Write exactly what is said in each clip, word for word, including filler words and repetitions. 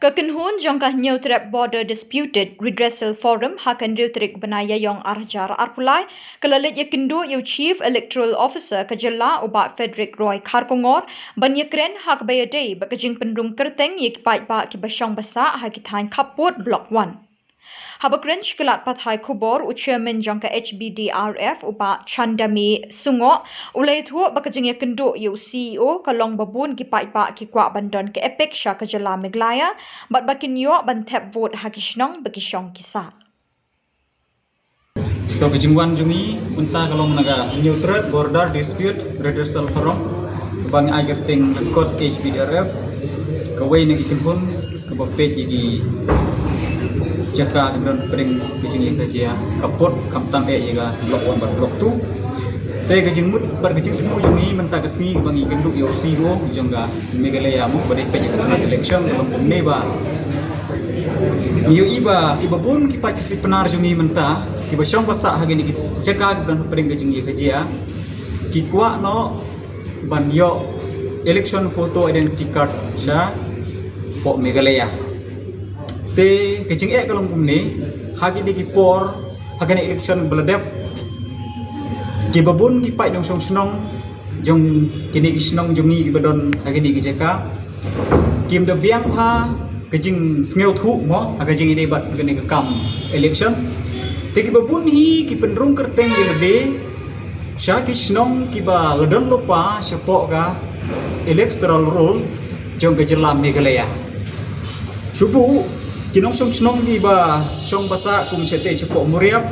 Ka kynhun jong ka Hynñiewtrep Border Disputed Redressal Forum ha ka hynriew tarik bnai Ïaiong ar hajar arphew lai ka la leit ïakynduh ïa u Chief Electoral Officer ka jylla u Bah Frederick Roy Kharkongor ban ïakren ha kaba ïadei bad ka jingpynrung kyrteng ïa ki paidbah kiba shong basah ha ki thaiñ khappud Block One. Haba kren sha ki lad pathai khubor, u Chairman jong ka H B D R F u Bah Chandami Sungoh u la ïathuh ba ka jingïakynduh ïa u C E O ka long ba bun ki paidbah ki kwah ban don ka EPIC sha ka jylla Meghalaya bad ba kin ïoh ban thep vote ha ki shnong ba ki shong ki sah. To, ka jingwan jong ngi mynta ka long na ka Hynñiewtrep Border Dispute Redressal Forum, kaba ngi ai kyrteng lyngkot H B D R F, kawei na ki kynhun kaba peit ïa ki jaka kiba don hapdeng ka jingïakajia khappud, khamtam eh ïa ka Block One bad Block Two. Te ka jingmut bad ka jingthmu jong ngi mynta ka sngi kaba ngi ïakynduh ïa u C E O jong ka Meghalaya mo, ba dei peit ïa ka election ka long kumne ba ngi ïohi ba kiba bun ki paid ki sipnar jong ngi mynta kiba shong basah ha kine ki jaka kiba don hapdeng ka jingïakajia ki kwah noh ban ïoh election photo identity card shapoh Meghalaya. Te ka jingeh ka long kumne, ha kine ki por, ha kane election ba la dep, kiba bun ki paid nongshong shnong jong kine ki shnong jong ngi kiba don ha kine ki jaka kim da biang bha ka jingsngewthuh mo ha ka jingïadei bad kane ka kam election. Te kiba bun hi ki pynrung kyrteng ïa lade sha ki shnong kiba la don lypa shapoh ka electoral roll jong ka jylla Meghalaya. Shu buh ki nongshong shnong kiba shong basah kum shatei shapoh Mawriap,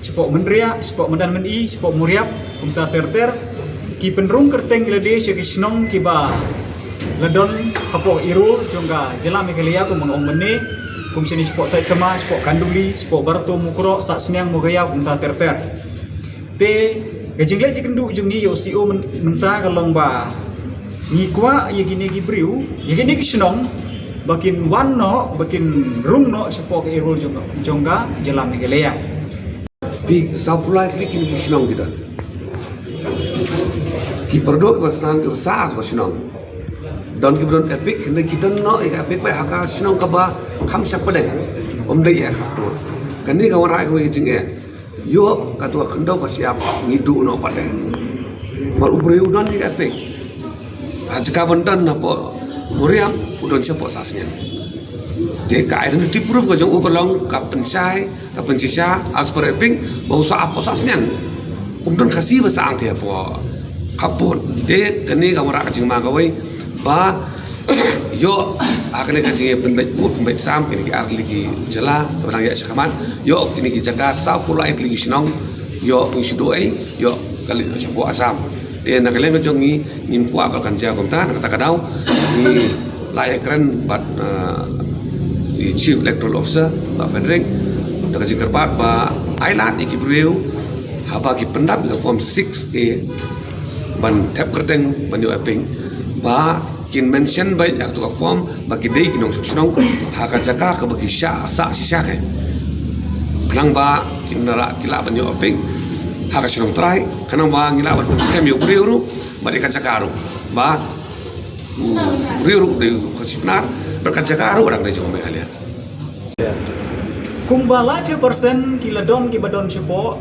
shapoh Mynriah, shapoh Madan Myni, shapoh Mawriap, kumta ter ter, ki pynrung kyrteng ïa lade sha ki shnong kiba la don hapoh Airoli jong ka jylla Meghalaya, kum nga ong mynne, kum shane shapoh Saitsama, shapoh Khanduli, shapoh Barato, Mukroh, Sahsniang, Mowkaiaw, kumta ter ter. Te ka jingleit jingïakynduh jong ngi ïa u C E O myn-, mynta ka long ba ngi kwah ïa kine ki briew, ïa kine ki shnong ba kin wan noh, ba kin rung noh shapoh ka Airoli jong, jong ka jylla Meghalaya. Phi, sawphew lai tylli kine ki shnong ki don. Ki pyrduh kiba shnong kiba sah ka shnong. Don kiba don EPIC, hynrei ki don noh ïa ka EPIC ba ha ka shnong kaba kham shapdeng. Ym dei ïa ka tu. Kane ka wanrah kawei ka jingeh. Ïoh katto ka khyndew ka shyiap ngi duh noh pat de. Namar u briew u don ïa ka EPIC. Ha jaka ban don hapoh Mawriap u don shapoh Sahsniang. Te ka identity proof ka jong u ka long ka pynshai, ka pynshisha as per EPIC ba u sah hapoh Sahsniang. Um don Khasi ba sah hangtei hapoh khappud. Te kane ka wanrah ka jingma kawei ba ïoh ha kane ka jingïapynbeit, pynbeit sam kine ki ar tylli ki jylla kiba dang ïaid shakhmat, ïoh kine ki jaka sawphew lai tylli ki shnong, ïoh pynshitom ei, ïoh ka leit shapoh Assam. Te na ka liang ka jong ngi ngim kwah ba kan jia kumta, na kata ka daw ngi la ïakren bad, uh, i Chief Electoral Officer Bah Frederick da ka jingkyrpad ba ai lad ïa ki briew haba ki pyndap ïa ka form six A ban thep kyrteng ban ïoh EPIC ba kin mention beit ïa kato ka form ba ki dei ki nongshong shnong ha ka jaka kaba ki shah sah shisha ka. Khnang ba kin lah, ki lah ban ïoh EPIC ha ka shnong trai, khnang ba ngi lah ban pynskhem ïa u briew ruh bad ïa ka jaka ruh ba u briew ruh u dei u Khasi Pnar bad ka jaka ruh dang dei jong u Meghalaya. Kumba laiphew percent ki la don kiba don shapoh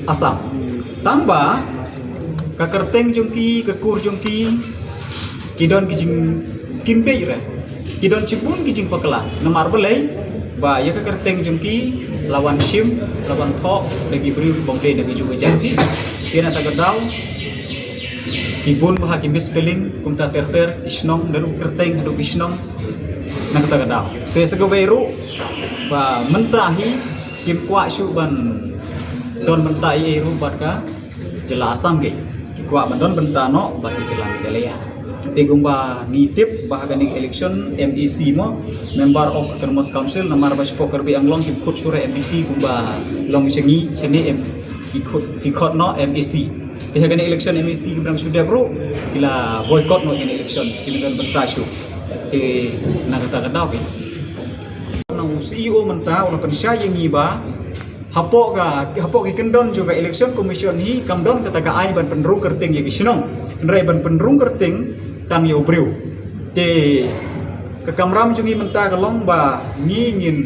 Assam. Tangba ka kyrteng jong ki, ka kur jong ki, ki don ki jing, kim beit re. Ki don shibun ki jingbakla. Namar balei? Ba ïa ka kyrteng jong ki la wan shim, la wan thoh da ki briew Bombay na kajuh ka jait hi. Te na kata ka daw ki bun bha ki misspelling kumta ter ter, ki shnong, naduh kyrteng haduh ki shnong. Na kata ka daw. Te sa kawei ruh ba mynta hi kim kwah shuh ban don bynta ei ei ruh bad ka jylla Assam, ki kwah ban don bynta noh bad ka jylla Meghalaya. Te kumba ngi tip ba ha kane ka election M A C mo, Member of Autonomous Council, namar ba shapoh Karbi Anglong kim khot shuh re M A C kumba long sha ngi, shane em ki khot, ki khot noh M A C. Te ha kane election M A C kiba dang shu dep ruh ki la boycott noh kane election, kim don bynta shuh. Te na kata ka daw phi, na u C E O mynta u la pynshai ïa ngi ba hapoh ka, hapoh ki kyndon jong ka Election Commission hi kam don kata ka aiñ ban pynrung kyrteng ïa ki shnong, hynrei ban pynrung kyrteng tang ïa u briew. Te Ka kamram jong ngi mynta ka long ba ngi ngin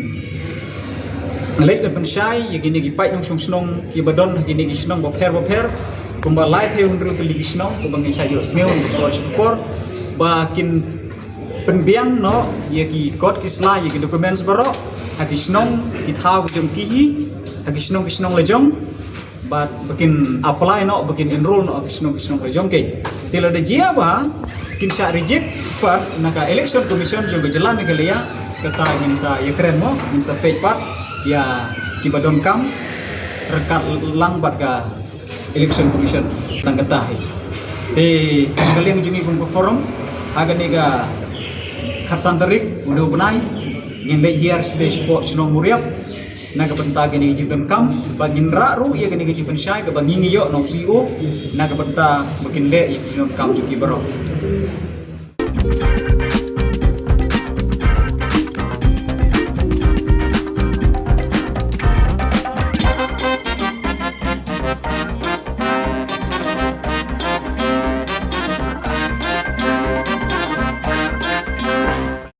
leit ban pynshai ïa kine ki paid nongshong shnong kiba don ha kine ki shnong bapher bapher, kumba laiphew hynriew tylli ki shnong, kumba ngi shah ïohsngew na ka por sha ka por, ba kin pynbiang noh ïa ki kot ki sla, ïa ki documents baroh ha ki shnong, ki thaw ki jong ki hi, ha ki shnong ki shnong la jong, bad ba kin apply noh, ba kin enroll noh ha ki shnong ki shnong la jong ki. Te lada jia ba kin shah reject pat na ka Election Commission jong ka jylla Meghalaya, kata ngin sa ïakren mo, ngin sa peit pat ïa kiba donkam ryngkat lang bad ka Election Commission tang kata hi. Te na ka liang jong ngi kum ka forum, ha kane ka khatsan tarik u dei u bnai, ngin leit hiar sha shnong Mawriap na ka bynta kane ka jingdonkam, ba ngin rah ruh ïa kane ka jingpynshai kaba ngi ngi ïoh na u C E O, na ka bynta ba kin leh ïa ka jingdonkam jong ki baroh.